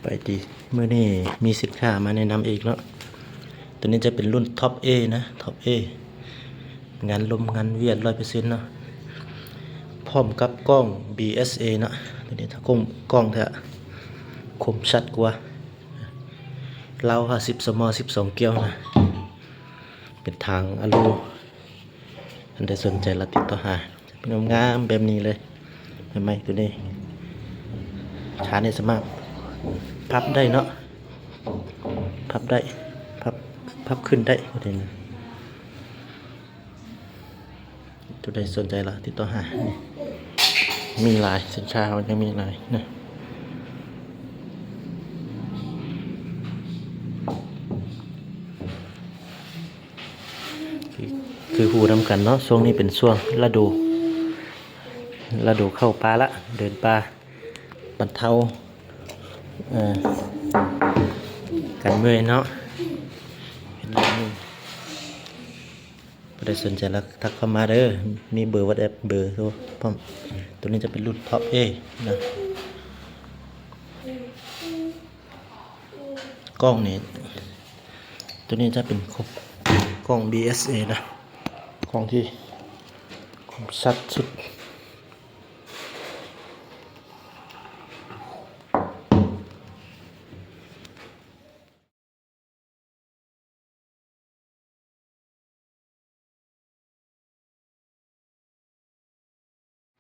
ໄປດີ ມື້ນີ້ມີສິນຄ້າມາແນະນຳອີກເນາະ. ຕົວນີ້ຈະເປັນລຸ້ນທັອບເອນະ ທັອບເອ ງານລົມງານວຽດຮ້ອຍເປີເຊັນເນາະ ພ້ອມກັບກ້ອງບີເອສເອເນາະ. ຕົວນີ້ຖ້າກ້ອງ ກ້ອງແທ້ ຄົມຊັດກວ່າ ລາວຫ້າສິບ ສມ ສິບສອງ ກຽວນະ. ເປັນຖັງອາລູ ອັນໃດສົນໃຈລະຕິດຕໍ່ຫາ ເປັນງາມໆແບບນີ້ເລີຍ ໃໝ່ໆ ຕົວນີ້ ຂານີ້ສາມາດພັບໄດ້ເນາະ ພັບໄດ້ ພັບ ພັບຂຶ້ນໄດ້ ຕົວນີ້ນະ. ຕົວໃດສົນໃຈລະຕິດຕໍ່ຫາ ມີຫຼາຍ ສິນຄ້າເຮົາຍັງມີຫຼາຍນະ. ຄື ຄືຮູ້ນຳກັນເນາະ ຊ່ວງນີ້ເປັນຊ່ວງລະດູ ລະດູເຂົ້າປ່າລະ ເດີນປ່າ ບັນເທົາ ເອີ ການເມື່ອຍເນາະ. ຜູ້ໃດສົນໃຈລະທັກເຂົ້າມາເດີ ມີເບີວັອດແອັບ ເບີໂທພ້ອມ. ຕົວນີ້ຈະເປັນລຸ້ນທັອບເອນະ. ກ້ອງນີ້ ຕົວນີ້ຈະເປັນກ້ອງບີເອສເອນະ ກ້ອງທີ່ຄົມຊັດສຸດ.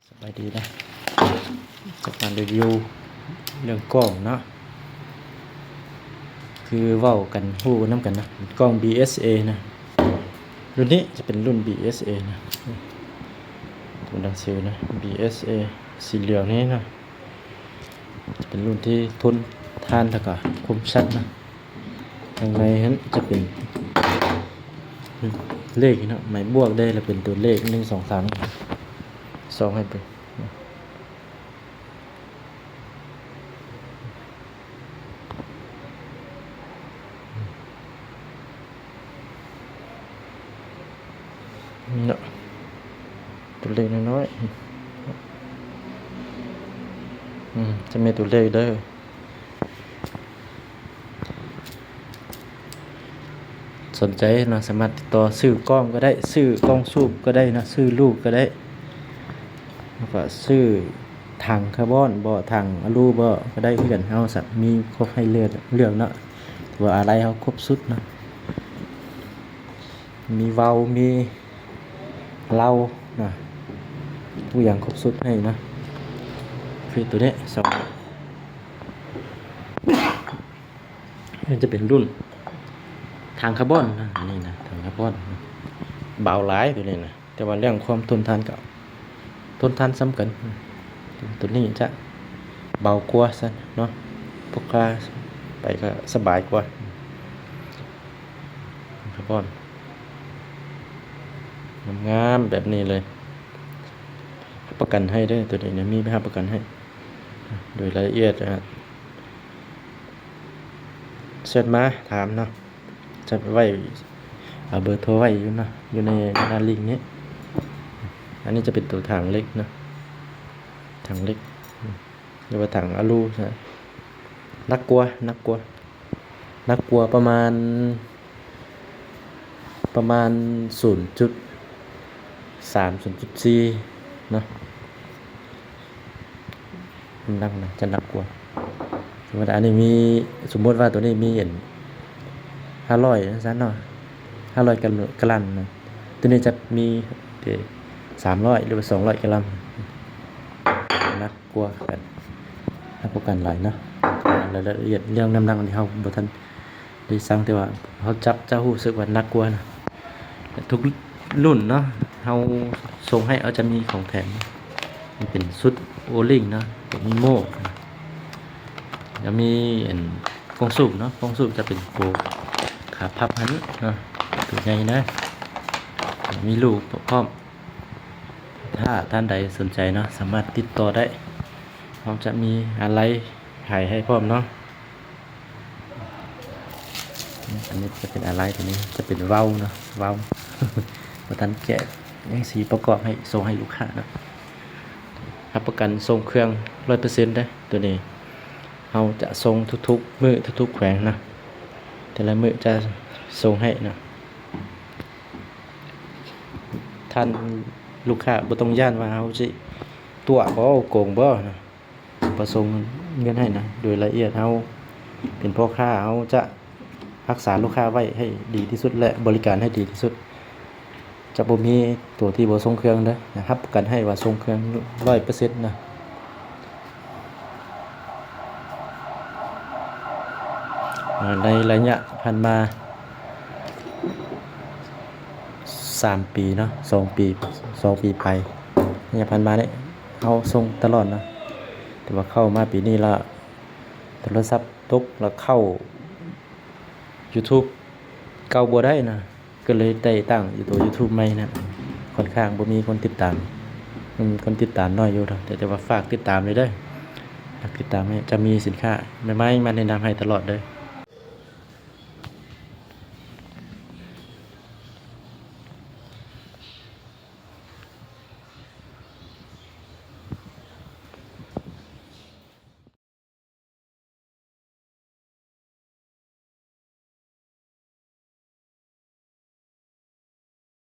ສະບາຍດີນະ ຈະມາຣີວິວເລື່ອງກ້ອງເນາະ ຄືເວົ້າກັນຮູ້ນຳກັນນະ ກ້ອງບີເອສເອນະ. ລຸ້ນນີ້ຈະເປັນລຸ້ນບີເອສເອນະ ຕົວໜັງສືນະ ບີເອສເອ ສີເຫຼືອງນີ້ນະ. ຈະເປັນລຸ້ນທີ່ທົນທານ ແລ້ວກໍຄົມຊັດນະ. ທາງໃນຫັ້ນຈະເປັນເລກເນາະ ໝາຍບວກໄດ້ ແລ້ວເປັນຕົວເລກ ໜຶ່ງ ສອງ ສາມ ສອງ ໃຫ້ເບິ່ງ. ເນາະ ຕົວເລກນ້ອຍໆ ອືມ ຈະມີຕົວເລກເດີ. ສົນໃຈເນາະ ສາມາດຕິດຕໍ່ຊື້ກ້ອງກໍໄດ້ ຊື້ກ້ອງສູບກໍໄດ້ເນາະ ຊື້ລູກກໍໄດ້ ແລ້ວກໍຊື້ຖັງຄາບອນບໍ ຖັງອາລູບໍ ກໍໄດ້ຄືກັນ. ເຮົາສະ ມີຄົບໃຫ້ເລືອກ ເລືອກເນາະ ວ່າອາໄລເຮົາຄົບສຸດເນາະ ມີເຫວີ ມີເລົາເນາະ ທຸກຢ່າງຄົບສຸດໃຫ້ເນາະ. ຄືຕົວນີ້ສອງ ມັນຈະເປັນລຸ້ນຖັງຄາບອນນະ ອັນນີ້ນະ ຖັງຄາບອນນະ ເບົາຫຼາຍຕົວນີ້ນະ ແຕ່ວ່າເລື່ອງຄວາມທົນທານກໍທົນທານສ່ຳກັນ. ຕົວນີ້ຈະເບົາກວ່າຊັ້ນເນາະ ພກພາໄປກໍສະບາຍກວ່າ ຄາບອນ ງາມໆແບບນີ້ເລີຍ ຮັບປະກັນໃຫ້ເດີ ຕົວນີ້ນະ ມີຮັບປະກັນໃຫ້ ໂດຍລາຍລະອຽດ ແຊັດມາຖາມເນາະ ຈະໄວ້ ເອົາເບີໂທໄວ້ຢູ່ເນາະ ຢູ່ໃນໜ້າລິ້ງນີ້. ອັນນີ້ຈະເປັນຕົວຖັງເຫຼັກເນາະ ຖັງເຫຼັກ ຫຼືວ່າຖັງອາລູ ໜັກກວ່າ ໜັກກວ່າ ໜັກກວ່າປະມານ ປະມານສູນຈຸດສາມ ສູນຈຸດສີ່ເນາະ ໜັກນະ ຈະໜັກກວ່າ. ສົມມຸດອັນນີ້ມີ ສົມມຸດວ່າຕົວນີ້ມີອັນຫ້າຮ້ອຍຊັ້ນເນາະ ຫ້າຮ້ອຍກະລັນນະ ຕົວນີ້ຈະມີສາມຮ້ອຍ ຫຼືວ່າສອງຮ້ອຍກະລັນ ໜັກ ກວ່າກັນ ຮັບປະກັນຫຼາຍເນາະ. ລາຍລະອຽດເລື່ອງນ້ຳໜັກນີ້ເຮົາບໍ່ທັນໄດ້ຊັ່ງ ແຕ່ວ່າເຮົາຈັບຈະຮູ້ສຶກວ່າໜັກກວ່ານະ. ທຸກລຸ້ນເນາະ ເຮົາສົ່ງໃຫ້ ເຮົາຈະມີຂອງແຖມ ມັນເປັນຊຸດໂອລິງເນາະ ກໍມີໂມ່ ແລ້ວມີອັນ ປ່ອງສູບເນາະ ປ່ອງສູບຈະເປັນໂຕຂາພັບຫັ້ນເນາະ ໂຕໃຫຍ່ນະ ມີລູກພ້ອມ. ຖ້າທ່ານໃດສົນໃຈເນາະ ສາມາດຕິດຕໍ່ໄດ້ ເຮົາຈະມີອາໄລຂາຍໃຫ້ພ້ອມເນາະ. ອັນນີ້ຈະເປັນອາໄລ ຕົວນີ້ຈະເປັນເຫວີເນາະ ເຫວີ ບໍ່ທັນແກະ ຍັງຊິປະກອບໃຫ້ ສົ່ງໃຫ້ລູກຄ້າເນາະ. ຮັບປະກັນສົ່ງເຄື່ອງຮ້ອຍເປີເຊັນເດ້ ຕົວນີ້ ເຮົາຈະສົ່ງທຸກໆມື້ ທຸກໆແຂວງນະ ແຕ່ລະມື້ຈະສົ່ງໃຫ້ນະ. ທ່ານລູກຄ້າບໍ່ຕ້ອງຢ້ານວ່າເຮົາຊິຕົວະບໍ່ ໂກງບໍ່ນະ. ປະສົງເງິນໃຫ້ນະ ໂດຍລະອຽດ. ເຮົາເປັນພໍ່ຄ້າ ເຮົາຈະຮັກສາລູກຄ້າໄວ້ໃຫ້ດີທີ່ສຸດ ແລະ ບໍລິການໃຫ້ດີທີ່ສຸດ. ຈະບໍ່ມີໂຕທີ່ບໍ່ສົ່ງເຄື່ອງເດີ, ຮັບປະກັນໃຫ້ວ່າສົ່ງເຄື່ອງຮ້ອຍເປີເຊັນນະ. ໃນໄລຍະຜ່ານມາ ສາມປີເນາະ ສອງປີ ສອງປີປາຍ ໄລຍະຜ່ານມານີ້ເຮົາສົ່ງຕະຫຼອດເນາະ. ແຕ່ວ່າເຂົ້າມາປີນີ້ລະ ໂທລະສັບຕົກ ລະເຂົ້າ YouTube ເກົ່າບໍ່ໄດ້ນະ, ກໍເລີຍໄດ້ຕັ້ງຢູ່ໂຕ YouTube ໃໝ່ນະ. ຂ້ອນຂ້າງບໍ່ມີຄົນຕິດຕາມ ຄົນຕິດຕາມໜ້ອຍຢູ່ເນາະ, ແຕ່ ແຕ່ວ່າຝາກຕິດຕາມເລີຍເດີ. ຝາກຕິດຕາມໃຫ້ ຈະມີສິນຄ້າໃໝ່ໆມາແນະນຳໃຫ້ຕະຫຼອດເດີ.